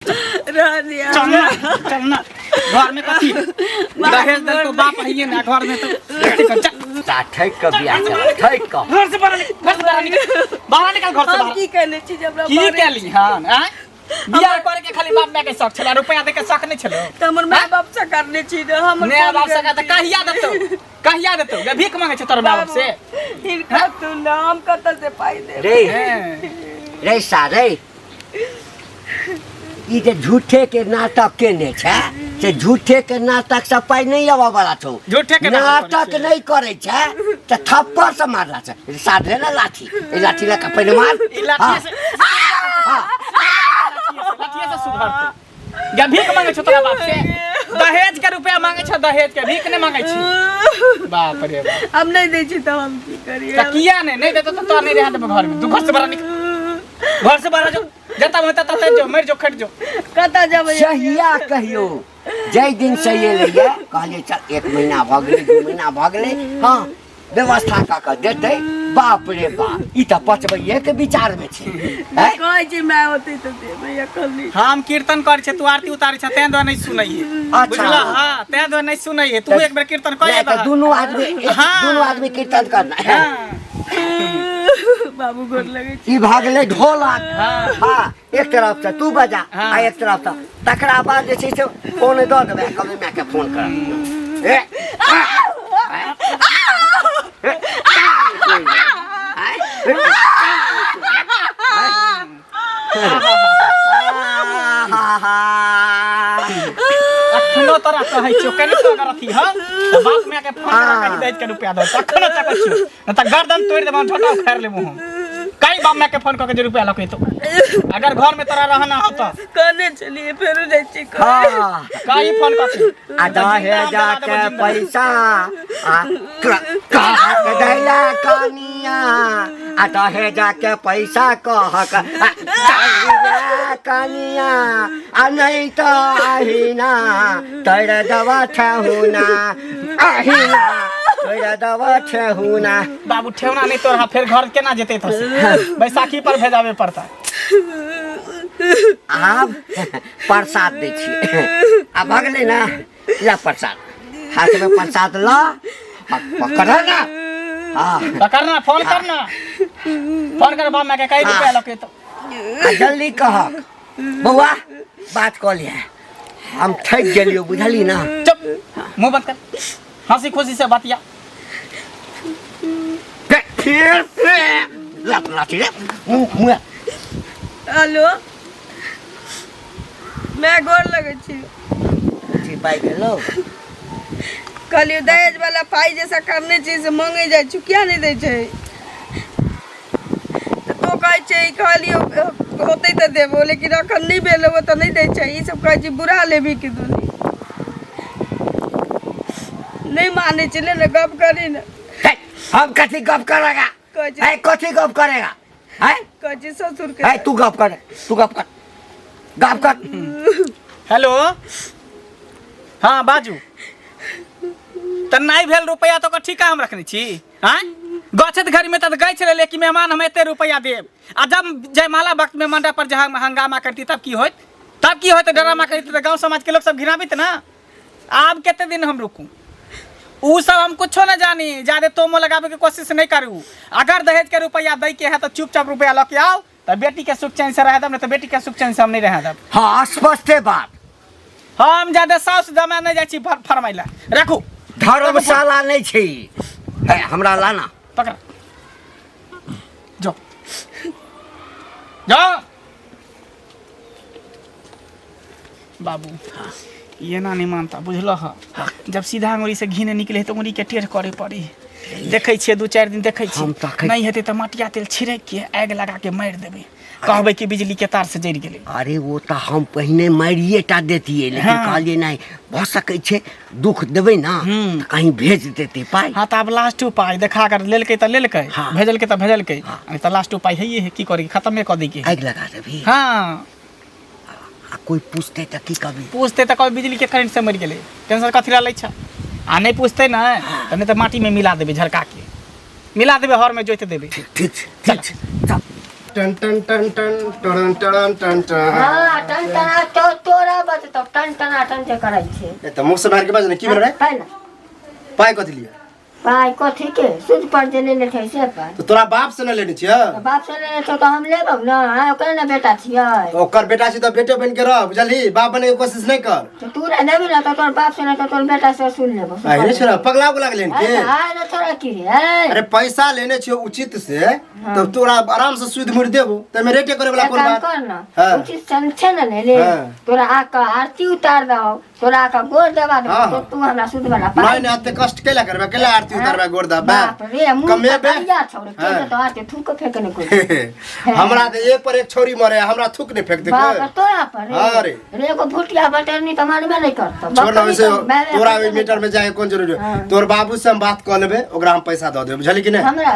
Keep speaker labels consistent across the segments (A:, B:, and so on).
A: रह दिया।
B: चल ना, चल ना। घर में कथी दहेज दल तो बाप है ना घर में तो कथी कर, चल।
C: ता ठकि कऽ बियाह चला ठकि कऽ।
B: घर से बाहर निकल, घर से बाहर निकल, बाहर निकल घर से
A: हम
B: बाहर।
A: की कहने छी जे हमरा
B: की
A: मारे?
B: केली हन आँय? बियाह करे के खाली बाप माय के शौक छला, रुपया दे के शौक नहीं छलो।
A: तऽ हमर माय बाप से करने छी ने हमर
B: माय
A: कोन
B: बाप से
A: गलती?
B: तऽ कहिया देतौ, कहिया देतौ गे? भीख मांगे छै तोर माय बाप से?
A: हिनका तू नाम कतऽ से पाइ देब?
C: रे।
B: हैं।
C: रे सारे, ई जे झूठे के नाटक केने छै से झूठे के नाटक से पाइ नहि आबऽ वाला छौ।
B: झूठे के नाटक
C: नाटक
B: करै छै।
C: नहि करै छै तऽ थप्पड़ से मारला छै। साधे ने लाठी, ई लाठी लऽ कऽ पहिने मार।
B: ई लाठी
C: हाँ।
B: से, लाठिए से सुधरतै गे। भीख मांगे छौ तोरा बाप से? दहेज के रुपया मांगे छौ, दहेज के, भीख नहि मांगे छी। बाप रे बाप।
A: हम नहि दै छी तऽ हम की करियै?
B: तऽ किया नहि नहि देतौ तऽ तोरा नहि रहऽ देबौ घर में। तू घर से बाहर निकल, घर से बाहर जो, जतऽ होतै ततऽ जो, मरि जो, खटि जो।
A: कतऽ जेबै?
C: सहिया कहियो जाहि दिन से एलैया कहलियै चल 1 महीना भऽ गेलै, 2 महीना भऽ गेलै, हँ व्यवस्था कऽ कऽ देतै। बाप रे बाप, ई तऽ पचबैये के विचार में छै। हैं?
A: कहै छी माय होतै तऽ देबै, एखन नहि।
B: हम कीर्तन करै छियै, तू आरती उतारै छै, तें दुआरे नहि सुनैये।
C: अच्छा।
B: बुझलह? हाँ, तें दुआरे नहि सुनैये। तू एक बेर कीर्तन कऽ
C: नहि, तऽ
B: दहक।
C: दुनू आदमी,
B: हाँ।
C: दुनू आदमी कीर्तन करना।
B: हाँ।
A: बाबू गोर लगै छी।
C: ई भऽ गेलै ढोलक।
B: हाँ।
C: हाँ, एक तरफ से तू बजा
B: हाँ।
C: आ एक तरफ से, तकरा बाद जे छै से फोन दऽ देबै, कभी माय के फोन कर। ए, आ, ए,
B: अखनो तोरा कहै छियौ, कनिको अगर अथी हौ तऽ बाप माय के फोन करा कहि दहेज के रुपया दऽ। अखनो तक छियौ, नहि तऽ गर्दन तोड़ि देबौ, झोटा उखाड़ि लेबौ हम। कई बाप माय के फोन कऽ के जे रुपया लऽ के एतौ, अगर घर में तोरा रहना हो तऽ।
A: कहने छलियै, फेरो जाइ छी कहै।
C: हाँ।
B: कही फोन कऽ के।
C: आ दहेज के पैसा आ कहक दैला कनिया, आ दहेज के पैसा कहक आ दैला कनिया, आ नहीं तऽ अहिना तोर दवा ठेहुना, अहिना तोर दवा ठेहुना।
B: बाबू ठेहुना नहीं तोरा, फेर घर केना जेतै? तो बैसाखी पर भेजाबे पड़ता।
C: आब प्रसाद दै छियै, आ भऽ गेलै ने? ला प्रसाद, हाथ में प्रसाद ल, आ पकड़ ना। हाँ।
B: पकड़ना, फोन करना, फोन कर बाप माय के, कई
C: हाँ।
B: रुपया लके तो।
C: आ जल्दी कहक बौआ, बात कऽ लिहे, हम ठकि गेलियौ, बुझली ना?
B: चुप, मुंह बंद कर, हंसी खुशी से बतिया।
C: फिर फिर लात लाठी रे मुँह मुँह।
A: हेलो मैं, गोर लगै छी।
C: छी पाइ गेलौ?
A: कहलियौ दहेज वाला पाइ जे करने छी से मांगे जाइ छी, किया नहि दै छै? तऽ तो कहै छै, कहलियौ होतै तऽ देबो, लेकिन अखन नहि भेल हो तऽ नहि दै छै। ई सब कहै छै बुरा लेबही कि दुनी नहि मानै छै। ले ने गप करी ने।
C: हे, हम कथी गप करेगा?
A: कहै छै।
C: है, कथी गप करेगा है?
A: कहै छै ससुर के।
C: है, तू गप कर, तू गप कर, गप कर।
B: हेलो, हाँ बाजू। तऽ नहि भेल रुपया तऽ ओकर ठीका हम रखने छी? आँय, गछत घड़ी में तऽ गछि छलै कि मेहमान हम एते रुपया देब, आ जब जयमाला वक्त में मंडप पर जहाँ हंगामा करती तब की होइत, तब की होइत? ड्रामा करती तऽ गाँव समाज के लोग सब घिनाबित ना। आब कते दिन हम रुकू? उ सब हम कुछो न जानी, ज्यादा तोमो लगाबे के कोशिश नहीं करू। अगर दहेज के रुपया दै के है तऽ चुपचाप रुपया लऽ के आओ तऽ बेटी के सुख चैन से रह देब, नहीं तऽ बेटी के सुख चैन से हम नहीं रह देब।
C: हाँ, स्पष्टे बात।
B: हम ज्यादा साउस जमा नहीं जाइ छी फरमाइ ला। राखू।
C: धर्मशाला नहीं छै ई। है, हमरा लाना।
B: पकड़, जो जाओ। बाबू, ये ना नहीं मानता, बुझल ह? जब सीधा अंगुरी से घी नहीं निकले तऽ उंगली के टेढ़ करे पड़ी। देखै छियै, 2-4 दिन देखै
C: हम
B: छियै,
C: तखै-
B: नहि हेतै तऽ मटिया तेल छिड़क के आगि लगा के मारि देबै, कहबै कि बिजली के तार से जरि गेलै।
C: अरे वो तऽ हम पहिने मारिए टा देतियै, लेकिन कहलियै नहि, भऽ सकै छै दुख देबै ना तऽ कहीं भेज देतै पाइ।
B: हाँ, तऽ आब लास्ट उपाय देखा कर, लेलकै तऽ लेलकै, भेजलकै तऽ भेजलकै, नहीं तऽ लास्ट उपाय है है, की करी, खत्मे कऽ दै के।
C: आगि लगा देबही?
B: हाँ।
C: आ कोइ पूछतै तऽ की कहबी?
B: पूछते तऽ कहबै बिजली के करंट से मरि गेलै, टेंशन कथी ला लै छ? आ नहि पूछते ने तऽ नहि तऽ माटी में मिला देबै, झरका के मिला देबै, हर में जोति देबै।
C: ठीक, ठीक छै, ठीक छै, चल।
D: टन टन टन टन टन टन टन टन।
C: हाँ, टन टना तो।
D: टनाटन जे करै छै।
E: ए तऽ मुँह से मारि के बाज ने की भेल रे?
D: पाइ ने।
E: पाइ कथी लिए?
D: पाइ कथी के? सूद पर जे लेने छै से पाइ।
E: तऽ तोरा बाप से न लेने छियै?
D: तऽ बाप से लेने छौ तऽ हम लेबौ ने, आँय ओकरे ने बेटा छियै।
E: तऽ ओकर बेटा छी तऽ बेटे बनि के रह, बुझलही? बाप बने के कोशिश नहि कर।
D: तऽ तू रह लेबही ने तऽ तोर बाप से नहि तऽ तोर बेटा से सुन लेबौ।
E: आइ रे छोरा पगला उगला गेलै के?
D: आइ रे छोरा की रे?
E: अरे पैसा लेने छियो उचित से तब तोरा आराम से सूद मुड़ देबो, तमे रेटे करे वाला
D: एक
E: कोन
D: काम
E: बात?
D: कर न,
E: हाँ।
D: उचित सन छै ने लेले,
E: हाँ।
D: तोरा आके आरती उतार दहो, तोरा के गोड़ दबा देबो,
E: हाँ।
D: तो तू हमरा सूद वाला पाइ
E: नहीं नहीं एते कष्ट केला करबे, केला आरती उतारबे गोड़ दबा?
D: बाप रे, मुंह
E: कमेबे?
D: करिया छौ रे, के
E: हाँ।
D: तो आरती थूक फेंकने कोई।
E: हमरा तऽ एक पर एक छौरी मरे, हमरा थूक नहीं फेंक दे
D: बाप
E: कोई।
D: तोरा पर रे।
E: हाँ रे।
D: रे एगो भुटिया बटरनी तऽ मानबे नहीं करतो।
E: छोड़ ना
D: बकरी
E: वैसे
D: तऽ मारबे
E: तोरा
D: करतो।
E: ओहि मीटर में जाए कोन जरूरी?
D: हाँ।
E: तोर बाबू से हम बात कऽ लेबे, ओकरा हम पैसा दऽ देबै, बुझली कि नहीं?
D: हमरा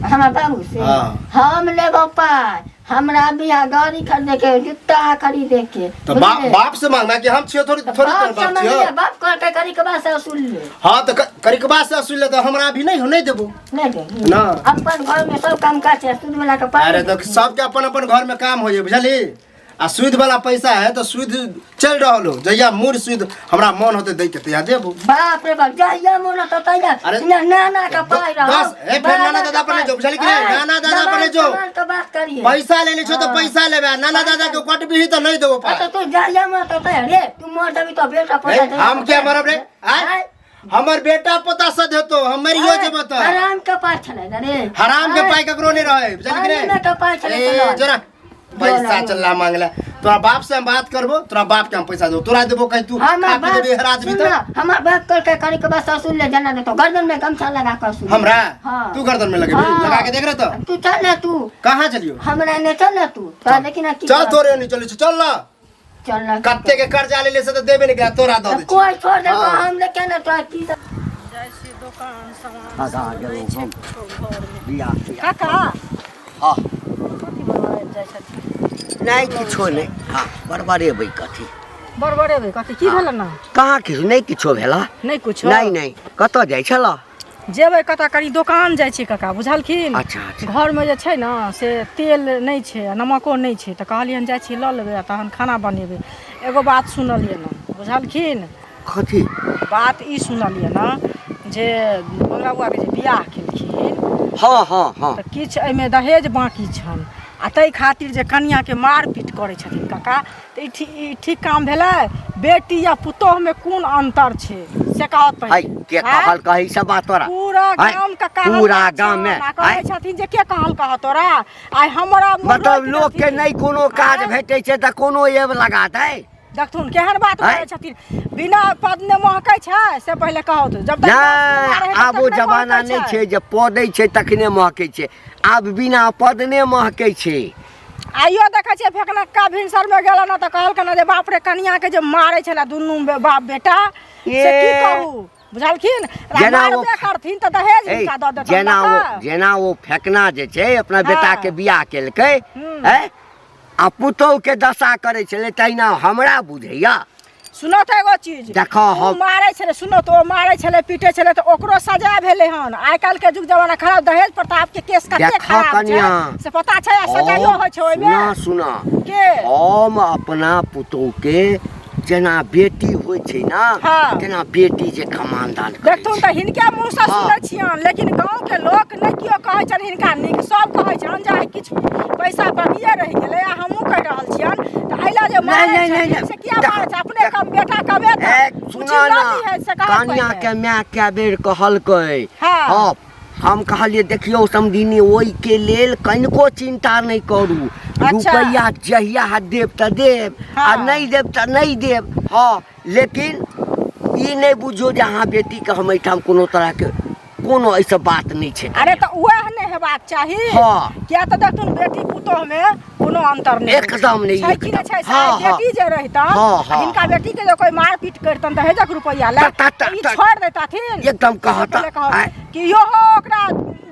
D: हमरा बाबू से?
E: हाँ।
D: हम लेबो पाइ, हमरा बियाह गाड़ी खरीदे के, जूता खरीदे के।
E: तो बाप से मांगना कि हम छियो थोड़ी
D: तऽ
E: थोड़ी तोर
D: बाप से
E: बाप छियो।
D: मांगिए, बाप कहलकै करी के बाद से वसूल ले।
E: हाँ तो करिकबा से वसूल ले, तो हमरा अभी नहीं नहीं देबो।
D: नहीं दे
E: ना।
D: अपन घर में सब काम काज छै, सूद वाला के पाइ।
E: अरे तो सबके अपन अपन घर में काम हो जाए, बुझली? आ सूद वाला पैसा है तो सूद चल रहल हो, जहिया मूर सूद हमरा मन होते दै के तहिया देबो।
D: बाप रे बाप, जहिया मोन होतौ तहिया।
E: अरे
D: ना नाना के पाइ रहौ।
E: दस, ए, फेर नाना दादा पर नहीं जो, बुझली कि नहीं? नाना दादा पर नहीं जो।
D: जवान के बात करिए।
E: पैसा ले ले छो तो पैसा लेबे, आ नाना दादा के कटबिही तो नहीं देबो पाइ।
D: अच्छा तू जहिया मोन होतौ तहिया रे, तू मर जबी तो बेटा पोता
E: ए, हम क्या मरब रे? आय? हमर बेटा पोता सद हेतो, हम मरियो जेबो तो।
D: हराम के पाइ छलै ने रे।
E: हराम के पाइ ककरो नहीं रहे, बुझली कि नहीं?
D: हराम के पाइ छलै
E: ए,
D: तोरा।
E: जरा पैसा चलला मांगला, तोरा बाप से हम बात करबो, तोरा बाप के हम पैसा देबो, तोरा देबो कहीं तू
D: हमर
E: खा पी
D: बाप
E: देबी हरा देबी
D: सुन
E: तो।
D: ना, हमर बाप कहलकै करी के बस सुन ले, जना देतो गर्दन में गमछा लगा के सुन।
E: हमरा?
D: हाँ।
E: तू गर्दन में लगेबी?
D: हाँ।
E: लगा के देख रहे तो।
D: तू चल ना तू।
E: कहाँ चलियो?
D: हमरा ने चल ना तू, तोरा देखी ना की
E: चल
D: करब।
E: तोरे नहीं चली, चल ना।
D: चल ना।
E: कत्ते के कर्जा ले ले से तो देबे नहीं करा, तोरा दऽ दै छी।
D: कोई छोड़ दे
E: हाँ।
D: हम ले केना तोरा की
A: जाइ छियै दोकान सामान
C: आगाँ गेलहुँ हम बियाह तियाह।
A: काका।
C: हाँ।
A: कथी बनबै जाइ छथिन?
C: नहि किछो नहि, हाँ बड़बड़ेबै कथी?
A: बड़बड़ेबै कथी? की भेल ना?
C: कहाँ किछु नहि, किछो भेला
A: नहि कुछो?
C: नहि नहि, कतऽ जाइ छलऽ?
A: जेबै कतऽ, कनि दोकान जाइ छियै काका, बुझलखिन?
C: अच्छा अच्छा।
A: घरमे जे छै ने से तेल नहि छै आ नमको नहि छै, तऽ कहलियनि जाइ छी लऽ लेबै आ तहन खाना बनेबै। एगो बात सुनलियै ने, बुझलखिन?
C: कथी
A: बात? ई सुनलियै ने जे मंगला बौआके जे बियाह केलखिन,
C: हाँ हाँ हाँ,
A: तऽ किछु एहिमे दहेज बाँकी छनि आ ताहि खातिर जे कनिआँके मारपीट करै छथिन काका, तऽ ई ठीक ई ठीक काम भेलै? बेटी आ पुतोहमे कोन अन्तर छै से कहत
C: है
A: पहिले।
C: के
A: आँय?
C: कहल कही सब बात तोरा?
A: पूरा
C: आँय?
A: गाम के कहल
C: पूरा
A: बात
C: गाम में
A: छनि, आ कहै
C: आँय?
A: छथिन जे के कहल कह तोरा आइ हमरा मुँह
C: मतलब
A: रोकि
C: लोक के
A: देथिन।
C: नहि कोनो काज
A: आँय?
C: भेटै छै तऽ कोनो एब लगा दै।
A: देखथुन केहन बात
C: आँय?
A: करै छथिन, बिना पद ने महकै छै से पहिले कहू तो, जब तक
C: नहि
A: बात रहै तब
C: आब
A: तक
C: ओ
A: नहि
C: जमाना
A: महकै
C: नहि छै जे पदै छै तखने महकै छै, आब बिना पदने महकै छै।
A: आइयो देखै छियै फेकनक्का भिनसरमे गेल ने तऽ कहलकै ने जे बाप रे, कनियाके जे मारै छलै दुनू बाप बेटा से की
C: ए।
A: कहू, बुझलखिन?
C: जेना ओ
A: मारबे करथिन तऽ दहेज
C: ए,
A: हिनका दऽ देतनि
C: जेना ओ
A: लऽ कऽ।
C: जेना ओ फेकना जे छै अपना बेटा के बियाह केलकै
A: हूँ।
C: है आ पुतोहु के दशा करै छलै, तहिना हमरा बुझैया।
A: सुनो तऽ एगो चीज
C: देखो
A: ओ मारै छलै, सुनो तऽ, ओ मारै छलै पीटै छलै तऽ ओकरो सजा भेलै हन। आइ काल्हि के युग जमाना खराब, दहेज प्रताप के केस कते
C: देखो
A: खराब छै
C: कनिया।
A: से पता छै? आ सजाइयो होइ छै ओहिमे।
C: सुना सुना
A: के
C: हम अपना पुतोहु के जेना बेटी होइ छै ने,
A: हाँ।
C: तेना बेटी जे मानदान करै
A: देखथुन
C: छै।
A: तऽ हिनके मुँहसँ
C: हाँ।
A: सुनै छियनि, लेकिन गाँवके लोक नहि केओ कहै छनि हिनका नीक, सब कहै छनि जे आइ किछु पैसा बाकिए रहि गेलै आ हमहूँ कहि रहल छियनि तऽ एहि लए जे
C: नहि,
A: मारै
C: नहि, नहि,
A: छथिन
C: नहि।
A: से किया
C: देखो,
A: मारै छै? अपने
C: देखो।
A: कम बेटा कमेतै
C: ए, सुना
A: उचित
C: ना
A: लऽ लीहे से कहत
C: कनिया
A: पहिले।
C: के माय कए बेर कहलकै।
A: हाँ।
C: हाँ हम कहलियै देखियौ समधिनी, ओहिके लेल कनिको चिन्ता नहि करू।
A: अच्छा।
C: रुपैआ जहिया देब तऽ देब आ
A: हाँ।
C: नहि देब तऽ नहि देब। हाँ लेकिन ई नहि बुझियौ जे अहाँ बेटीके हम एहिठाम कोनो तरहके कोनो एहिसँ बात नहि छै।
A: अरे तऽ उएह नहि हेबाक चाही।
C: हाँ।
A: किया तऽ देखथुन बेटी पुतोहमे कोनो अंतर नहि होइ छै।
C: एकदम नहि,
A: छै कि नहि
C: एकदम।
A: छै? से
C: हाँ,
A: आइ
C: हाँ।
A: बेटी जे रहितन
C: हाँ,
A: आ
C: हाँ।
A: हिनका बेटी के जे कोई मारपीट करतन दहेजक रुपैआ लए
C: त- त-
A: तऽ ई
C: त-
A: छोड़ि दैतथिन?
C: एकदम
A: से
C: कहत,
A: पहिले कहू
C: आँय।
A: कि इहो ओकरा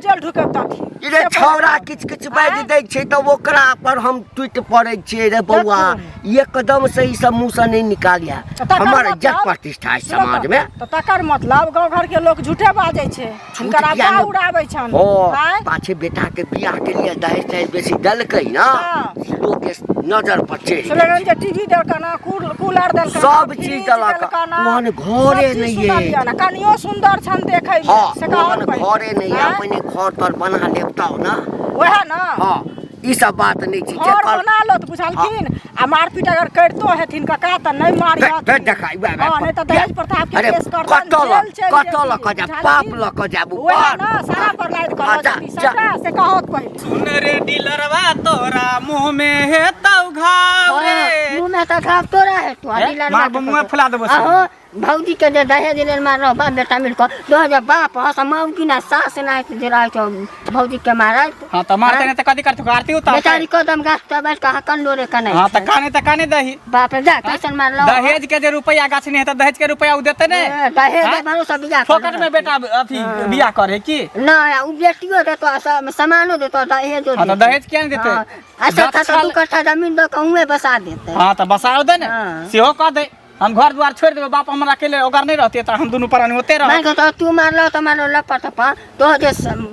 A: जेल ढुकेबतथिन?
C: रे
A: से पहिले
C: छौड़ा
A: कहू।
C: किछु किछु बाजि
A: आँय?
C: दै छै तऽ ओकरा पर हम टूटि पड़ै छियै। रे बौआ, एकदम से ई सब मुँहसँ नहि निकालिया,
A: तऽ तकर
C: हमर इज्जत
A: मतलब-
C: प्रतिष्ठा है
A: सुनो तऽ-
C: समाजमे।
A: तऽ तकर मतलब गाँव घर के लोक झूठे बाजै छै, हुनकर
C: किया
A: अफवाह
C: नहि?
A: उड़ाबै छनि।
C: हो
A: आँय?
C: पाछे बेटा के बियाह के लिए दहेज तहेज बेसी देलकै ना,
A: हाँ।
C: लोक के नजर पर चढ़ि गेल।
A: सुनलनि जे टीवी देलकन हँ, कूलर देलकन
C: सब
A: हँ,
C: चीज
A: फ्रिज
C: देलक।
A: देलकन हँ,
C: ओहन घरे
A: सब चीज
C: नहि
A: सुनल
C: अइ।
A: यऽ ने। कनियो सुन्दर छनि देखैमे
C: हँ
A: से कहू
C: ओहन
A: पहिले।
C: घरे नहि
A: आँय?
C: अपने घर तर बना लेब तब ने
A: वएह ने
C: हँ ई सब बात नहि छै
A: घर
C: जेकर
A: बना लो तऽ बुझलखिन आ मारपीट अगर करितो हेथिन काका तऽ नहि मारिहथिन
C: दे देखा
A: हँ नहि तऽ दहेज प्रथा के
C: अरे
A: केस करतनि
C: कतऽ
A: जेल चलि
C: कतऽ लऽ
A: जेथिन,
C: कऽ जायब
A: बुझलखिन?
C: पाप लऽ कऽ जायब
A: वएह
C: ऊपर
A: ने सारा पर लादि कऽ
C: हँ,
A: लऽ
C: जा,
A: जेती
C: जा।
A: सबटा से कहत पहिले
B: सुन रे डीलरवा तोरा मुँह में हेतौ घाव रे
D: मुँह में तऽ घाव तोरा हेतौ आ
B: हे,
D: डीलरवा
B: मार
D: के
B: मुँह
D: तो-
B: फुला देबो से।
D: अहो भौजी के जे दहेज लेल मारलो बाप बेटा मिल कऽ 2000 बाप हस मौगी ना सास ना जे रहै छौ भौजी के मारत
B: हाँ तऽ मारते नहीं तऽ कथी करतौ आरती उतारतै
D: बेचारी कदम गाछ तर बैठ कऽ हकन लोरे कनै
B: हाँ तऽ काने तऽ काने दही
D: बाप रे जा कैसन मारलो
B: दहेज के जे रुपया गाछ नहीं है तऽ दहेज के रुपया उ देते ने
D: ए, दहेज
B: हाँ?
D: भरोसा बियाह
B: फोकट में बेटा अथी बियाह करे की
D: ना उ बेटियो देतो आ सब सामानो देतो दहेजो
B: हाँ तऽ
D: देतो।
B: दहेज किया नहीं देते
D: हाँ, आ सत्ता
B: गछल-
D: दू कट्ठा जमीन दऽ कऽ उहें बसा देतै
B: हाँ तऽ बसाओ दे ने
D: हाँ।
B: सेहो कह दे हम घर द्वार छोड़ देबै बाप हमरा अकेले ओकर नहीं रहते तऽ हम दुनू प्राणी ओते रह
D: मैं कहतो तू मारलो तो मारलो लपट थपा तो जे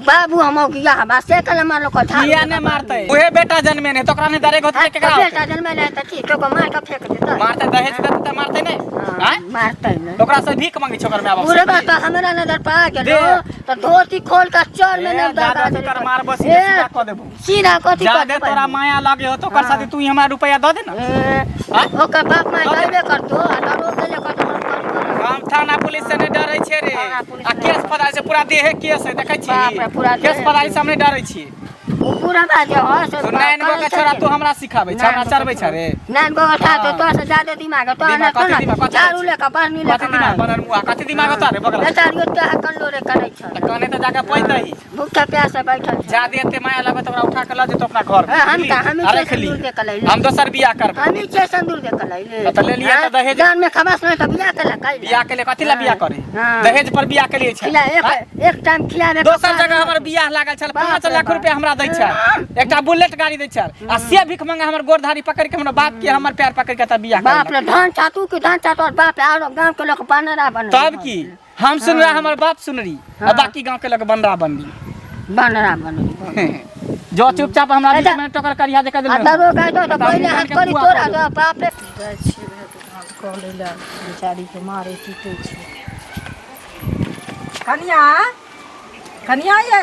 D: बाबू हम गिया हबा से कल मारलो को झाड़ू
B: किया नहीं मारते उहे बेटा जन्मे नहीं तो ओकरा नहीं डरे होते केकरा होतै?
D: बेटा जन्मे ले त की तो को मार के फेंक देता
B: मारते दहेज देते तऽ मारते नहीं आँय?
D: मारते नहीं
B: ओकरा से भीख मांगे छै ओकर माय बाप
D: पूरे बात हमरा नजर पा गेलो
B: दे।
D: तो धोती खोल के चर में
B: ए,
D: नहीं
B: जादा तोर मार बस सीधा कऽ देबो
D: सीधा कथी कर
B: जादे तोरा माया लागे हो तो ओकर साथे तू ही हमरा रुपया दऽ दे ना आँय?
D: ओकर बाप माय
B: दऽ दे।
D: देबे करतो आ डरो गेले करतो हम करी
B: हम थाना पुलिस से नहीं डरै छियै रे
D: थाना पुलिस
B: आ
D: से
B: केस फदाई से पूरा देहे केस है देखै छी
D: बाप रे, पूरा
B: केस
D: देहे।
B: फदाई से हम नहीं डरै छी
D: ओ पूरा बात जे हो से
B: तो नैन गो के छोरा तू हमरा सिखाबै छ हमरा चढ़बै छ रे
D: नान गो उठा तो तोरा से ज्यादा दिमाग है तोरा ना
B: दिमाग कथी दिमाग कथी
D: झाड़ू लेके बान्ही लेके
B: कथी दिमाग बनल मुआ कथी दिमाग होता रे बगल
D: बेचारी ओते हकन लोरे करै छ
B: तऽ कहने तऽ जाके पैत रही
D: भूखा प्यासा बैठल छै
B: जादे एते माया लगत ओकरा उठा के लऽ जेतौ अपना घर
D: ए, हम तऽ- हमी
B: रख
D: छै
B: ली
D: दूर के कलैले।
B: हम दोसर बियाह करबै
D: हमी छै संदूर के कलैले
B: तऽ ले लिअ तऽ दहेज-
D: जान में खबास नहीं तऽ बियाह के लकाई
B: बियाह के लिए कथी ला बियाह करे
D: हाँ।
B: दहेज पर बियाह के लिए छै
D: खिला
B: आँय?
D: एक एक टाइम खिलाबे
B: दोसर जगह हमर बियाह लागल छल
D: बाप
B: 5
D: रे
B: लाख
D: बाप।
B: रुपया हमरा दै छल एकटा बुलेट गाड़ी दै छल आ से भीख मंगा हमर गोरधारी पकड़ के हमरा बाप के हमर पैर पकड़ के तब बियाह
D: बाप
B: करलक।
D: रे धान छातू के धान छातू और बाप आरो गांव के लोग बनरा बन
B: तब की हम सुन रहा हमर बाप सुन रही आ बाकी गांव के लोग बनरा बनरी
D: बनरा बन
B: जो चुपचाप हमरा बीच
D: अच्छा।
B: में टोकर करिया जे कह
D: आ
B: देलक
D: दरोगा दो तो पहले हाथ करी तोरा दो बाप रे
A: जाइ छियै भाय दुकान कऽ लै लए बेचारीके मारै पीटै छै कनिया कनिया ये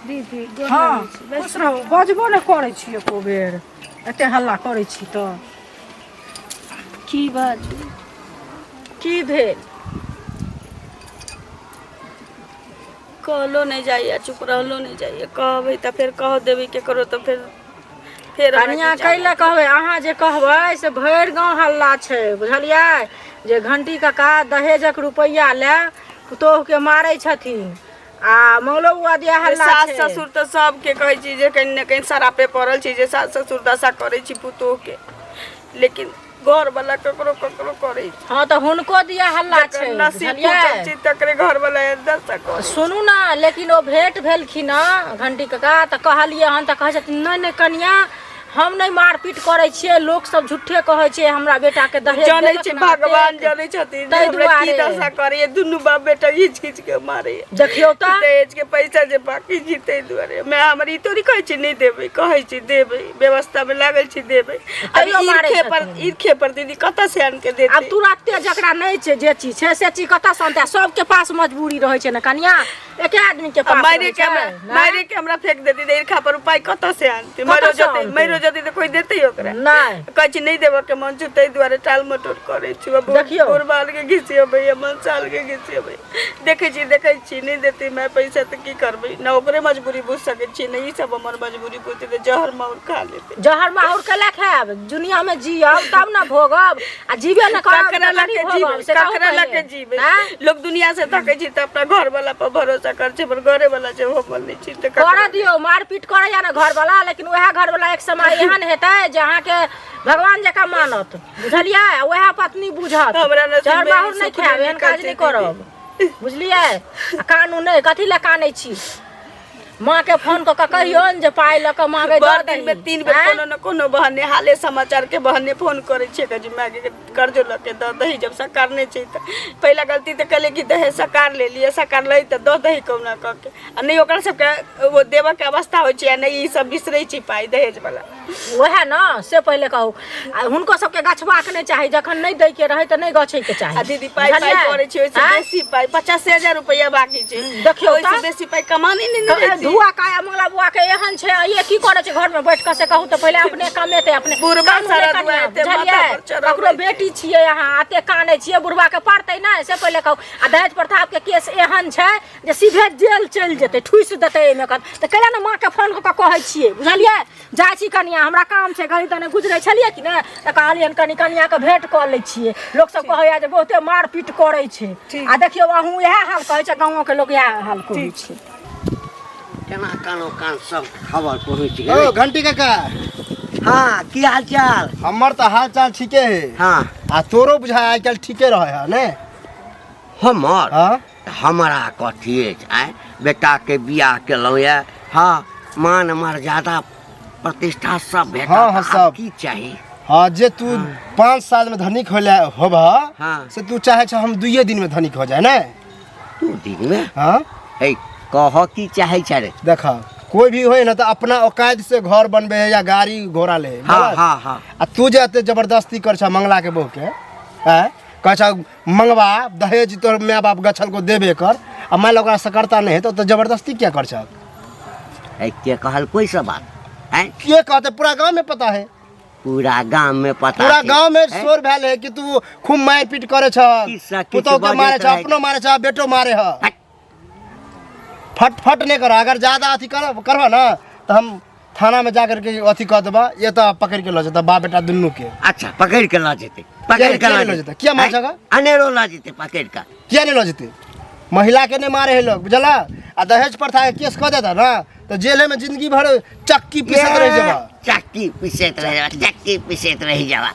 F: दीदी गोर
A: हँ
F: लगै छी।
A: खुश रहू बजबो नहि करै छी एको बेर एते हल्ला करै छी तऽ
F: की बाजू की भेल कहलो नहि जाइए चुप रहलो नहि जाइए कहबै तऽ फेर कह देबै केकरो तऽ फेर फेर हमरा
A: कनिया
F: की
A: कैला कहबै अहाँ जे कहबै से भरि गाँव हल्ला छै बुझलियै जे घंटी काका दहेजक रुपैआ लए पुतोहुके मारै छथिन आ मंगलो बुआ दिया हल्ला
F: सास
A: छै
F: ससुर तऽ सबके कहै छी जे कहीं ने कहीं शरापे पड़ल छी जे सास ससुर दशा करै छी पुतोहके लेकिन घरवला ककरो ककरो करै छै
A: हँ तऽ हुनको दिया हल्ला
F: जकर
A: छै
F: नसीब
A: बुझलियै
F: फूटल छै तकरे घरवला एहन दशा करै
A: सुनू ने लेकिन ओ भेंट भेलखिन हँ घंटी काका तऽ कहलियै हन तऽ कहै छथिन नहि नहि कनिया हम नहि मारपीट करै छियै लोक सब झूठे कहै छै हमरा बेटा के दहेज
F: जनै
A: देलक
F: छै
A: ने
F: भगवान
A: एतेक।
F: जनै छथिन जे
A: ताहि
F: हमरा की
A: दुआरे।
F: दशा करैए दुनू बाप बेटा घीच घीच के मारैए
A: देखियौ तऽ
F: दहेज के पैसा जे बाकी छी ताहि दुआरे मैं हमर ई थोड़ी कहै छी नहि देबै कहै छी देबै व्यवस्था मे लागल छी देबै अब
A: तैयो मारै
F: ईर्खे पर
A: छथिन।
F: ईर्खे पर दीदी कतऽ से आन के
A: आब
F: देतै
A: तुरते जकरा नहि छै जे चीज छै से चीज कतऽ से अनतै सबके पास मजबूरी रहै छै ने कनिया एके आदमी के
F: आ
A: पास
F: मारे
A: रहै
F: के
A: छै
F: हमरा
A: ने?
F: मारे के हमरा फेंक देती तऽ ईर्खा पर उपाय कतऽ से आनती
A: कतऽ
F: मरो
A: से
F: जतै
A: आनतै?
F: मरो जतै तऽ कोइ देतै ओकरा
A: नहि
F: कहै छी नहि देबऽ के मन छौ ताहि दुआरे टाल मटोल करै छी
A: देखियौ।
F: बोर बाल के घिसियबै मन साल के घिसियबै देखै छी देखै छी नहि देतै माय पैसा तऽ की करबै ने ओकरे मजबूरी बुझि सकै छी ने ई सब हमर मजबूरी बुझतै तऽ जहर माहुर खा लेतै
A: जहर माहुर केला खायब दुनिया में जियब तब ने भोगब आ जीबे ने करब
F: ककरा
A: तऽ
F: लऽ
A: कनी
F: के
A: भोगब
F: जीबै
A: से कहू
F: ककरा लऽ
A: पहिले।
F: के जीबै
A: आँय?
F: लोक दुनिया से थकै छी तऽ अपना घर वाला पर भरोसा कर छै पर घरे वाला छै हमर नहि छी तऽ
A: करऽ
F: ककरा
A: दियौ मारपीट करैया ने घरवाला लेकिन उएह घरवाला एक समय एहन हेतै जे अहाँके भगवान जकाँ मानत बुझलियै आ उएह पत्नी बुझत
F: हमरा नसीब
A: जहर
F: में
A: माहुर
F: ई
A: नहि
F: सुख
A: खायब
F: नहि
A: एहन काज
F: लिखल
A: नहि
F: छै
A: करब बुझलियै आ कानू नहि कथी लए कानै छी माँ के फोन कऽ के कहियौन जे पाइ लऽ कऽ माँ के
F: भर दिन में 3 बेर कोनो न कोनो बहाने हाले समाचार के बहाने फोन करै छियै कहै छै माय के कर्जो लऽ के दऽ दही जब सरकार नहि छै तऽ पहिला गलती तऽ केलियै कि दहेज सरकार लेलियै सरकार लै तऽ दऽ दही कहुना कऽ के आ नहि ओकरा सबके ओ देबऽके अवस्था होइ छै आ नहि ई सब बिसरै छै पाइ दहेज वला
A: वएह ने से पहिले कहू आ हुनको सबके गछबाक नहि चाही जखन नहि दैके रहै तऽ नहि गछैके चाही
F: आ दीदी पाइ पाइ
A: बुझलियै?
F: करै छै ओहिसँ
A: आँय?
F: बेसी पाइ 80000 रुपैआ बाकी छै
A: देखियौ
F: ओहिसँ
A: तऽ।
F: बेसी पाइ कमाने नहि ने रहै छै।
A: धुआ काया मंगला बुआ के एहन छै आ ये की करै छै घर में बैठ कऽ से कहू तऽ पहिले अपने कमेतै अपने
F: बुढ़बा
A: कानू नहि
F: सारा
A: कनिया,
F: दुआ एते माथा
A: बुझलियै
F: पर चढ़बै
A: ककरो
F: छै।
A: बेटी छियै अहाँ एते कानै छियै बुढ़बा के पड़तै नहि से पहिले कहू आ दहेज प्रथा के केस एहन छै जे सीधे जेल चलि जेतै ठुसि देतै एहिमे कऽ तऽ कैला ने माँके फोन कऽ कऽ कहै छियै बुझलियै जाइ छी कनिया हमरा काम छै गली तने गुजरै छलियै कि ने तऽ कहलियनि कनि कनियाके भेँट कऽ लै छियै लोक सब कहैया जे बहुते मारपीट करै छै आ देखियौ अहूँ इएह हाल कहै छै गाँवोके लोक इएह हाल कहै छै
C: केना कानो कान सब खबर पहुँच
E: ओ
C: गेलै
E: घंटी काका
C: हाँ की हाल चाल
E: हमर तऽ हाल चाल ठीके है
C: हाँ
E: आ तोरो बुझाय आइ काल्हि ठीके रहे है ने
C: हमर
E: हाँ
C: हमरा कथी अछि आँय बेटाके बियाह केलहुँ यऽ हाँ मान मर्यादा प्रतिष्ठा सब भेटल
E: हाँ, हाँ,
C: आब
E: सब।
C: की चाही
E: हाँ जे तू 5 साल में धनिक होले होबह
C: हाँ।
E: से तू चाहे छ हम 2 दिन में धनिक हो जाए ने
C: 2 दिन में
E: हाँ
C: हे कह की चाहे छ रे
E: देखा कोई भी होए ना तो अपना औकात से घर बनबे है या गाड़ी घोड़ा ले
C: हाँ
E: बुझलक?
C: हाँ हाँ
E: आ तू जे एते जबरदस्ती कर छ मंगला के बहू के हैं कहै छ मंगवा दहेज तोहर माय बाप गछल को देबे कर आ मान लो ओकरा सकरता नहीं है तो जबरदस्ती क्या कर छ
C: हे के कहल कोई सब बात हैं
E: के कहते पूरा गांव में पता है
C: पूरा गांव में पता
E: पूरा
C: छै।
E: गांव में
C: हैं?
E: शोर भेल है कि तू खूब मार पीट करे छ
C: किस्सा किछु
E: पुतोह के मारे
C: बजैत
E: छ
C: रहै।
E: अपनो मारे छ बेटो मारे ह
C: हट।
E: फट फट नहीं कर अगर ज्यादा अथी कर करबह ना तो हम थाना में जा करके अथी कऽ देबह ये तो पकड़ के लऽ जेतह बाप बेटा दुनू के
C: अच्छा पकड़ के लऽ जेतै पकड़ के
E: किया
C: लऽ
E: नहि लऽ जेतै? किया मार
C: हैं?
E: जगह?
C: अनेरो लऽ जेतै पकड़ के
E: किया नहीं लऽ जेतै महिला के नहीं मारे है लोग बुझला आ दहेज प्रथा के केस कऽ देता ना तो जेले में जिंदगी भर चक्की पीसत रह जेबा
C: चक्की पीसैत रहि जेबा चक्की पीसैत रहि जेबा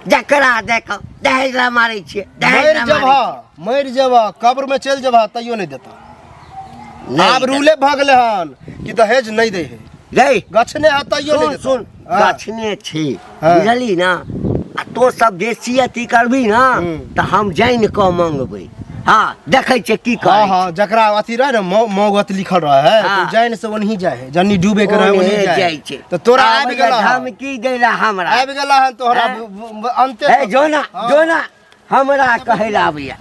C: जकरा देखो दहेज ला मारै छियै दहेज
E: मरि
C: ला मारै
E: जेबह मरि जेबह कब्र में चलि जेबह तैयो नहीं देता
C: छियै। नहि
E: आब रूले भऽ गेलै हन कि दहेज नहीं दै है
C: गई
E: गछने है तैयो नहीं
C: सुन
E: देता
C: सुन
E: हाँ।
C: गछने छी
E: हाँ।
C: बुझली ना आ तो सब बेसी अथी करबी ना
E: हम्म।
C: तऽ हम जानि कऽ मंगबै हाँ देखै छियै की
E: हाँ
C: करै
E: हाँ जकरा अथी रहे ना मौगत लिखल रहे है
C: हाँ।
E: तो जानि से ओनही जाए है जन्नी डूबे के रहे
C: ओनहे
E: ओनही जाए
C: जाइ छै
E: तो तोरा
C: आबै
E: आबि गेला हन।
C: धमकी दै ला हमरा
E: आबि गेला हन तोहरा
C: हैं?
E: अंते
C: ए जो ना
E: हाँ।
C: जो ना हमरा कहै ला आबैया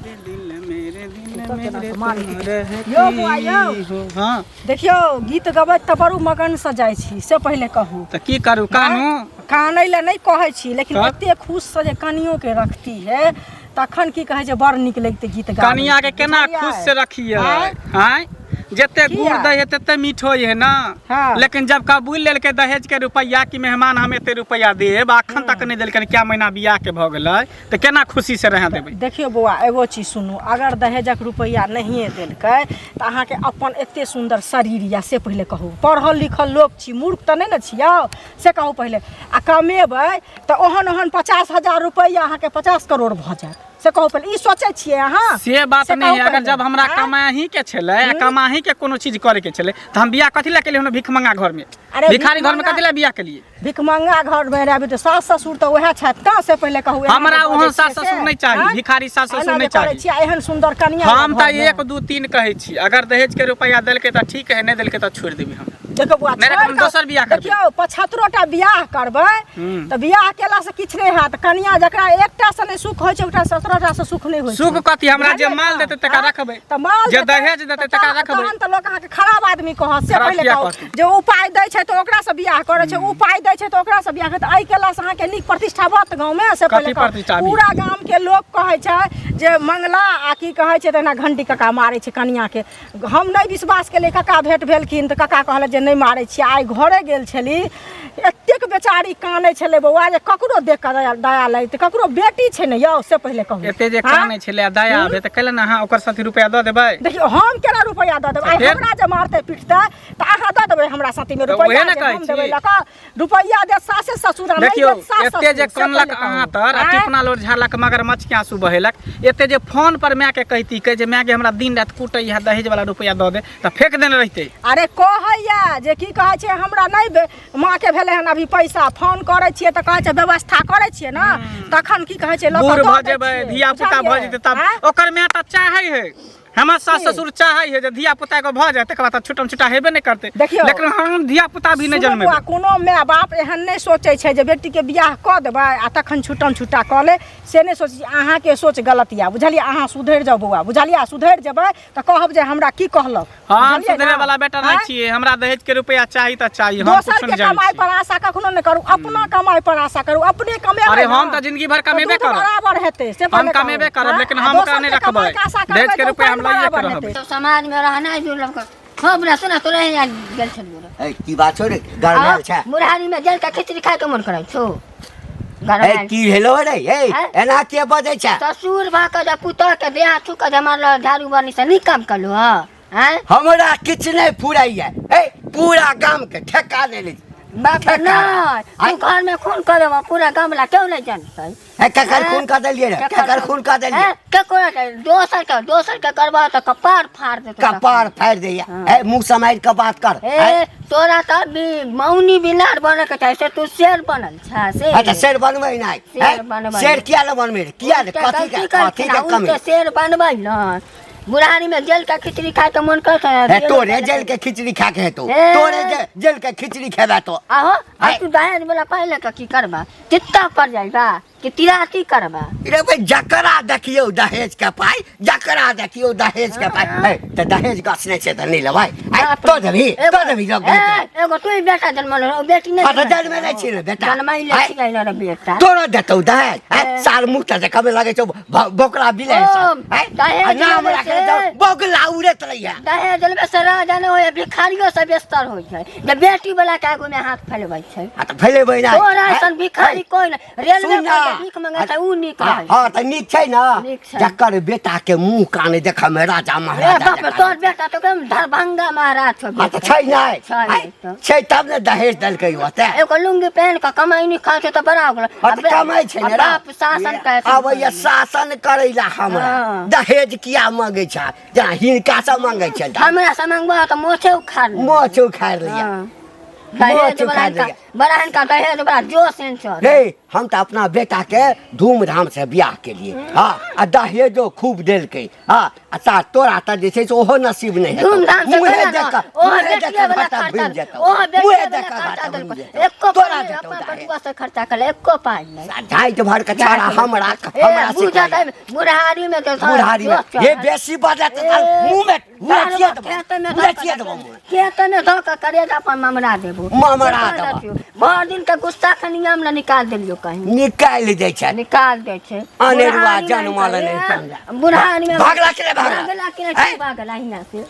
A: यौ बौआ यौ
B: हाँ
A: देखियौ गीत गबैत तऽ बड़ू मगनसँ जाइ छी से पहिले कहू
B: तऽ की करू कानू
A: कानै लए नहि कहै छी लेकिन
B: तब?
A: एते खुशसँ जे कनियोके रखती है तखन की कहै छै बड़ नीक लगतै गीत गाबै
B: कनिया के केना खुश से रखिए
A: आँय?
B: आँय जते गुड़
A: किया?
B: दै है तते मीठ होइ है ना
A: हाँ।
B: लेकिन जब कबूल लेलकै दहेज के रुपैआ कि मेहमान हम एते रुपैआ देब अखन तक नहि देलकै क्या महीना बियाह के भऽ गेलै तऽ केना खुशी से रह देबै
A: देखियौ बौआ एगो चीज सुनू अगर दहेजक रुपैआ नहिए देलकै तऽ अहाँके अपन एते सुन्दर शरीर यऽ से पहिले कहू पढ़ल लिखल लोक छी मूर्ख तऽ नहि ने छियौ से कहू पहिले आ कमेबै तऽ ओहन ओहन 50,000 रुपैआ अहाँके 50 करोड़ भऽ जायत से कहू पहिले ई सोचै छियै अहाँ
B: से बात
A: से
B: नहीं
A: कहू
B: है अगर
A: पहिले।
B: जब हमरा
A: आँय?
B: कमाही के छलै आ कमाही के कोनो चीज करे के छलै तऽ हम बियाह कथी लए केलियै हुन भिखमंगा घर में
A: अरे
B: भिखारी घर में
A: भिखमंगा-
B: कथी लए बियाह केलियै
A: भिखमंगा घर में रहबै तऽ सास ससुर तऽ उएह छथि ने से पहिले कहू एहन
B: हमरा
A: जे
B: ओहन
A: बजै
B: सास
A: छियै
B: ससुर
A: से?
B: नहि चाही,
A: आँय?
B: भिखारी सास ससुर
A: एना
B: नहि
A: जे करै
B: चाही।
A: छियै, एहन सुन्दर कनिया
B: हम
A: घर
B: तऽ
A: मे।
B: 1 2 3 कहै छी अगर दहेज के रुपैआ देलकै तऽ ठीक है नहि देलकै तऽ छोड़ि देबै हम
A: देखो बौआ
B: नहि,
A: छोड़ि
B: हम दोसर बियाह करबै।
A: देखियौ 75 टा बियाह करबै
B: हम्म।
A: तऽ बियाह केला से किछु नहि हैत कनिया जकरा एकटा से नहि सुख होइ छै ओकरा 17 टा से सुख नहि होइ छै
B: सुख कथी हमरा जे
A: बुझलियै
B: माल
A: ने?
B: देतै तकरा
A: आँय?
B: रखबै
A: तऽ माल
B: जे
A: देतै,
B: दहेज देतै
A: तऽ
B: तकरा रखबै
A: तहन तऽ लोक अहाँके खराब आदमी कहत से
B: खराब
A: पहिले
B: किया
A: कहू
B: कहतै?
A: जे उपाय दै छै तऽ ओकरा से बियाह करै छै उपाय दै छै तऽ ओकरा से बियाह करै छै एहि केला से अहाँके नीक प्रतिष्ठा बढ़त गाँवमे से
B: कथी
A: पहिले कहू
B: प्रतिष्ठा अभी?
A: पूरा गामके लोक कहै छै जे मंगला आ की कहै छै तहिना घंटी कका मारै छै कनियाके हम नहि विश्वास केलियै कका भेंट भेलखिन तऽ कका कहलक जे नहि मारै छियै आइ घरे गेल छली एतेक बेचारा बेचारी कानै छलै बौआ जे ककरो देख कऽ दया दया लगतै, ककरो बेटी छै ने यौ, से पहिले कहू।
B: एते जे
A: हाँ?
B: कानै छलै आ दया आबै तऽ कैले ने अहाँ ओकर साथी रुपया दऽ देबै?
A: देखियौ, हम केना रुपैआ दऽ देबै? आइ
B: फेर?
A: हमरा जे मारतै पिटतै तऽ अहाँ दऽ देबै हमरा साथीमे
B: तऽ
A: रुपैआ?
B: उएह ने
A: जे
B: कहै
A: हम देबै
B: छी।
A: लऽ कऽ रुपैआ दे सासे ससुर आ नहि
B: देखियौ,
A: देत सास
B: एते जे
A: ससुर, से
B: कनलक
A: पहिले कहू।
B: अहाँ तर आ
A: आँय?
B: टिपना लोर झाड़लक, मगरमच्छ के आंसू बहेलक, एते जे फोन पर माय के कहती के जे माय के हमरा दिन राति कुटै है, दहेज वाला रुपया दऽ दे, तऽ फेंक देने रहितै।
A: अरे कहैया जे की कहै छै, हमरा नहि माँ के भेलै हन अभी पैसा, फोन करै छियै तऽ कहै छै व्यवस्था करै छियै ने, तखन की कहै छै लऽ कऽ
B: बूढ़
A: दऽ
B: भऽ
A: दै
B: जेबै,
A: छियै,
B: धिया पुता भऽ
A: बुझलियै?
B: जेतै तब
A: आँय?
B: ओकर माय तऽ चाहै है, हमर सास ससुर चाहै है जे धिया पुता के भऽ जाए, तकर बाद तऽ छुटम छुटा हेबे नहि करतै।
A: देखियौ।
B: लेकिन हम धिया पुता भी नहि
A: सुनू
B: जन्मेबै।
A: बौआ, कोनो माय बाप एहन नहि सोचै छै जे बेटीके बियाह कऽ देबै आ तखन छुटम छुटा कऽ ले, से नहि सोचै छै। अहाँके सोच गलत यऽ, बुझलियै? अहाँ सुधरि जाउ बौआ, बुझलियै? सुधरि जेबै तऽ कहब जे हमरा की कहलक।
B: हम
A: बुझलियै
B: सुधरे
A: ने?
B: वाला बेटा नहि
A: आँय?
B: छियै। हमरा दहेज के रुपया चाही तऽ चाही, हम
A: दोसर
B: कुछो
A: के
B: नहि जानै
A: कमाई
B: छी।
A: पर आशा कखनो नहि करू, अपना कमाई पर आशा करू, अपने कमेबै
B: अरे
A: ने,
B: हम तऽ जिंदगी भर
A: तऽ
B: कमेबे
A: दूध
B: करब।
A: बराबर हेतै से
B: हम
A: पहिले कहू।
B: कमेबे करब,
A: आँय?
B: लेकिन
A: आ
B: हम ओकरा
A: दोसर
B: नहि
A: के
B: रखबै।
A: कमाई के आशा
B: दहेज
A: करबै
B: के
A: तऽ
B: रुपया हम
A: पानि
B: लइए के
A: बराबर
B: रहबै।
A: हेतै।
D: सब समाज में रहना दुर्लभ कर हो बुढ़ा, सुना तोरे यहाँ गेल छलियौ रे।
C: ए, की बात छौ रे, गरमायल छै?
D: बुढ़ारी में जेल के खिचड़ी खाय के मन करै छौ?
C: ए,
D: गरमायल
C: की भेलो रे? ए,
D: हैं?
C: एना के बजै छै?
D: ससुर भऽ के जे पुतोह के देह छू के जे मारल झाड़ू बनी से नीक काम करलू हँ? आँय?
C: हमरा किछु नहि फुराइया। ए, पूरा गाम के ठेका नहि लै छी।
D: बाप रे,
C: ठेका।
D: नहि तू घर में खून कर देबऽ, पूरा गाम ला केओ नहि जानतै।
C: ए, केकर खून कऽ देलियै रे? केकर खून कऽ देलियै?
D: हैं? केकरो नहि, दोसर के, दोसर के करबह तऽ कपार फाड़ देतौ।
C: कपार फाड़ि दैया। ए, मुँह सम्हारि कऽ बात कर।
D: ए, तोरा तऽ मौनी बिलार बने के चाही, से तू शेर बनल छ से।
C: अच्छा, शेर बनबै नहि?
D: शेर
C: हैं?
D: बनबै।
C: शेर किया ने बनबै रे? किया ने?
D: उल्टे
C: कथी के
D: गलती
C: कथी
D: करथिन,
C: के
D: आ
C: कमी?
D: उल्टे शेर बनबै न, बुढ़ारी में जेल के खिचड़ी खाय के मन करत
C: हे, तोरे जेल के खिचड़ी खा के हेतौ।
D: हे।
C: तोरे जेल के खिचड़ी खेबा तो।
D: आहो आ।
C: आय।
D: तू दहेज वाला पहिले के की करबा? चित्ता पर जाइबा कि तिराती करबा?
C: रे भाई, जकरा देखियौ दहेज के पाइ, जकरा देखियौ दहेज के पाइ। हे, तऽ दहेज गछने छै तऽ नहि लेबै? आइ तो देबही, तो देबही लोग।
D: ए, एगो तू ही बेटा जन्मल रहो, बेटी नहीं।
C: हाँ, तऽ जन्मे नहि छी ने बेटा।
D: जन्मैले
C: आय।
D: छियै ने रे बेटा।
C: तोरो देतौ दहेज? आइ
D: ए।
C: सार मुँह तऽ देखबे लगै छौ बोकरा बिलै
D: ओ,
C: सब। आइ,
D: दहेज
C: आ नाम
D: लेबै
C: राखने
D: से।
C: छौ बोकला उड़ैत रहिया।
D: दहेज लेबै से राजा नहि होइए, भिखारियो से बेस्तर होइ छै जे बेटी वाला के आगू में हाथ फैलबै छै।
C: आ तऽ फैलेबै नहि।
D: तोरा ऐसन भिखारी कोइ नहि, रेलवे
C: सुन
D: पर
C: ना।
D: जे भीख मंगै छै उ नीक
C: हाँ
D: रहै।
C: हाँ, तऽ नीक छै ने?
D: नीक छै।
C: जकर बेटा के मुँह कान देखऽ मे राजा
D: ए
C: महाराजा
D: बाप रे,
C: जकाँ।
D: तोर बेटा तऽ एकदम दरभंगा महाराज छौ।
C: हाँ, तऽ
D: बेटा
C: छै नहि?
D: छै।
C: आइ,
D: तऽ।
C: छै तब ने दहेज देलकै ओते।
D: एगो लुंगी पहिन कऽ कमाई नहि खाइ छै तऽ बड़ा हो गेलै।
C: हाँ, तऽ कमाइ छै ने।
D: बाप शासन करै छै।
C: आबैया शासन करै ला हमरा।
D: हाँ।
C: दहेज किया मंगै छै? जेना हिनका से मंगै छै।
D: हमरा से मंगबा तऽ मोछे उखाड़ लेबै।
C: मोछ उखाड़ि लैया।
D: हाँ। दहेज
C: मोछ
D: बड़ा
C: उखाड़ि
D: हिनका
C: लैया।
D: बड़ा हिनका दहेज बड़ा जोश एहन चढ़
C: रे, हम तऽ अपना बेटा के धूमधाम से बियाह केलिए, हाँ, आ दहेजो खूब देलकै। हाँ, आ ता तोरा तऽ जे छै से ओहो नसीब नहि हेतौ।
D: धूमधाम से
C: मुँहे
D: केना
C: देख
D: न?
C: कऽ
D: ओहो
C: मुँहे देख
D: बेटिये
C: कऽ
D: वाला
C: घाटा
D: खर्चा
C: घुमि जेतौ।
D: ओहो बेटिये
C: मुँहे
D: वाला
C: देख कऽ
D: खर्चा
C: घाटा
D: देलकै।
C: घुमि जेतौ।
D: एको
C: तोरा
D: पाइ
C: देतौ
D: अपन
C: दहेज।
D: बटुआ से खर्चा करै, एको पाइ नहि।
C: झाँटि भर के छाड़ा हमरा
D: ए,
C: हमरा
D: बुझत
C: सिखबैया।
D: है, बुढ़ारी में तो
C: बुढ़ारी में
D: जोश
C: हे
D: चढ़ल।
C: बेसी बजत
D: ए,
C: तऽ मुँह में
D: तार
C: उलटिए देबो,
D: खेत में धऽ
C: उलटिए
D: कऽ
C: देबो मुँह में।
D: खेत में धऽ कऽ करेजा पर ममरा देबो।
C: ममरा देबो।
D: भरि दिन के गुस्सा खनिया में निकाल देलियो कहीं।
C: निकालि दै छै।
D: निकाल दै छै।
C: अनेरुआ
D: बुढ़ारी में
C: जनमल
D: ए,
C: नहि समझा।
D: बुढ़ारी में
C: भागला कि नहि भागला?
D: भागला कि नहि?
C: हैं?
D: भागला हियाँ से।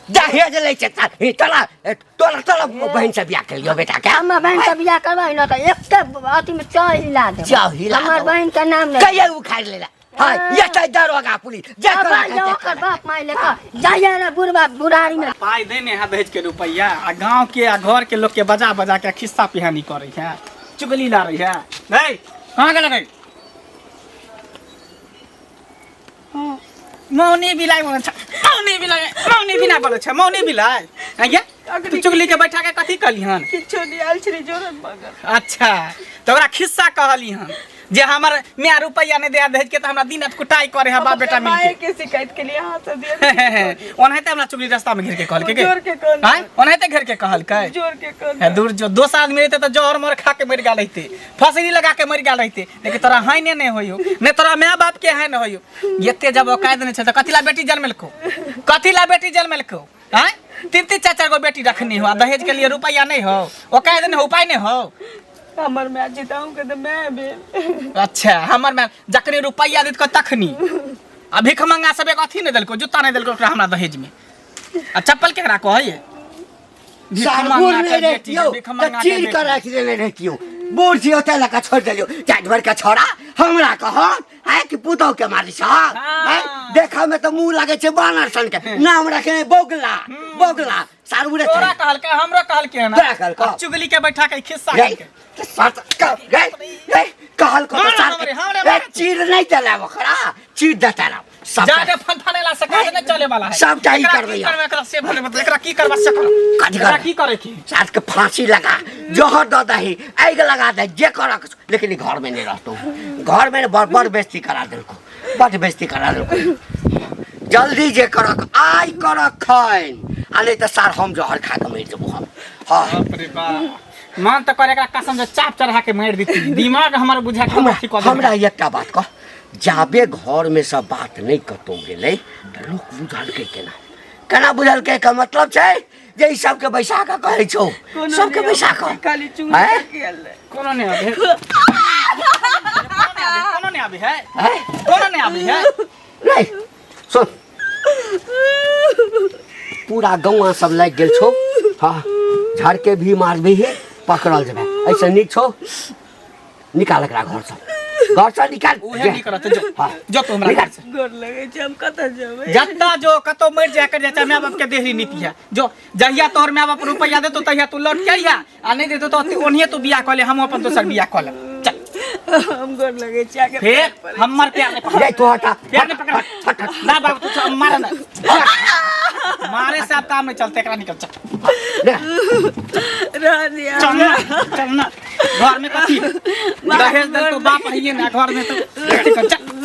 C: दहेज लै छै हे, तोरा ए, तोरा तोरा बहिन से बियाह केलियो बेटा के।
D: हमर बहिन के बियाह करबै न तऽ एकटा अथी में चाह हिला देबै।
C: चाह हिला
D: हमर
C: देबो।
D: बहिन के नाम नहि।
C: कहिया उखाड़ि लेला? हाँ, ये तऽ दरोगा पुलिस जे
D: अब
C: तोरा
D: जाओ
C: कहतै।
D: ओकर बाप माय लेकर जाइए ने बुढ़बा बुढ़ारी में।
B: पाइ देने है दहेज के रुपैआ, आ गांव के आ घर के लोग के बजा बजा के खिस्सा पिहानी करे है, चुगली ला रही है। नहीं, कहाँ गेल रे? मौनी बिलाइ बोलै छै, मौनी बिलाइ, मौनी बिना बोलै छै, मौनी बिलाइ। आँय, तू चुगली के बैठा के कथी कहली हन?
F: किछो नहि आयल छलै जोरन मगर।
B: अच्छा, तऽ ओकरा खिस्सा कहली हन जे हमर माय रुपैआ नहि दे दहेज के, तऽ हमरा दिन रात कुटाइ करे है बाप बेटा
F: माय
B: मिलके।
F: के शिकायत के लिए अहाँ से दिया।
B: ओनाहिते हमरा चुगली रास्ता में घेर के कहलकै।
F: जोर के कहलकै।
B: आँय, ओनाहिते घेर के कहलकै।
F: जोर के कहलकै।
B: हे दूर जो, दोसर आदमी रहते तऽ जहर मोहर खा के मरि गेल रहिते, फसरी लगा के मरि गेल रहिते, लेकिन तोरा हाइने नहि होइयो, नहि तोरा माय बाप के हाइन होइयो। एते जब औकात नहि छै तऽ कथी ला बेटी जन्मेलको? कथी ला बेटी जन्मेलको? आँय, तीन तीन चार चार गो बेटी रखनी हो आ दहेज के लिए रुपैआ नहि हो, औकात नहि हो, उपाय नहि हो।
F: हमर माय जिताऊं के तऽ माय भेल।
B: अच्छा, हमर माय जखनी रुपैआ देत तखनी आ भीख मंगा सब एक अथी नहि देलको, जूता नहि देलको ओकरा हमरा दहेज में, आ चप्पल केकरा कहैये? भीख
C: सारगुर
B: मंगा
C: नहि
B: के बेटी,
C: रहितियौ
B: भीख
C: तऽ
B: मंगा के
C: चीर कऽ
B: बेटी।
C: राखि देने रहितियौ। बूढ़ छी ओतै लऽ कऽ छोड़ि देलियौ जाति भरि के छोड़ा हमरा कहत आय कि पुतहु के मारै छ आँय देखऽ में तऽ मुँह लागै छै बानर सन के नाम रखने बौगला बौगला सारू रे
B: तोरा कहलकै हमरो कहलकै हन
C: तोरा कहलकौ?
B: आ चुगली के बैठा के खिस्सा
C: रे
B: कहलकै
C: सच रे रे कहलकौ तऽ
B: मार
C: सार
B: हमरे, हमरे
C: रे
B: मार।
C: चीर नहि देला ओकरा चीर देता रह सबटा
B: जादे फनफनेला से काज नहीं चले वाला है
C: सबटा ई
B: एकरा
C: करबै
B: की
C: हम।
B: करबै एकरा से भले मतलब एकरा की करबा से कर
C: कथी
B: एकरा
C: करबै?
B: की करे की
C: साथ के फांसी लगा जहर दऽ दही आगि लगा दही जे करक लेकिन ई घर में नहीं रहतो घर में बड़ बड़ बेइज्जती करा देलको बड़ बेइज्जती करा देलको जल्दी जे करक आइ करक खैन आ नहीं तऽ सार हम जहर खा के मरि जेबो हम हाँ
B: बाप रे बाप मन तऽ करे एकरा कसम जे चाप चढ़ा के मारि देती दिमाग हमर बुझा के
C: हमरा
B: अथी कऽ देलकै।
C: हमरा एकटा बात कह जाबे घरमे से बात नहि कतौ गेलै तऽ लोक बुझलकै केना केना बुझलकै के मतलब छै जे ई सबके बैसा कऽ कहै छौ सबके बैसा कऽ
F: खाली चुगली
C: आँय?
F: करके आयल रहै।
B: कोनो नहि आबे है कोनो नहि आबे है
C: आँय?
B: कोनो नहि आबे है
C: नहीं सुन पूरा गौआ सब लागि गेल छौ हाँ झाड़ के भी मारबी है पकड़ल जेबै ऐसे नीक छौ निकाल एकरा घरसँ घरसँ निकाल
B: उहे नहीं करत जो
C: हाँ।
B: जो तू हमरा
C: निकाल।
B: घर से
F: गोर लगै छै हम कतऽ जेबै
B: जत्ता जो कतौ मरि जाय कर जाय माय बाप के देहरी नीति है जो जहिया तोहर माय बाप रुपया देतो तहिया तू लौट के अइहा आ नहीं देतो तो ओनिये तू बियाह कऽ ले हम अपन दोसर बियाह कऽ लेब चल
F: हम गोर लगै छी आके
B: फिर हमर प्यार नहीं पकड़
C: जाय तू हटा
B: प्यार नहीं पकड़ ना बाबू तू मारे ना मारे से अब काम नहीं चलते एकरा निकल चल
C: ले
F: रह दिया
B: चलना चलना घर में कथी दहेज दल तो बाप है ना घर में तो चल।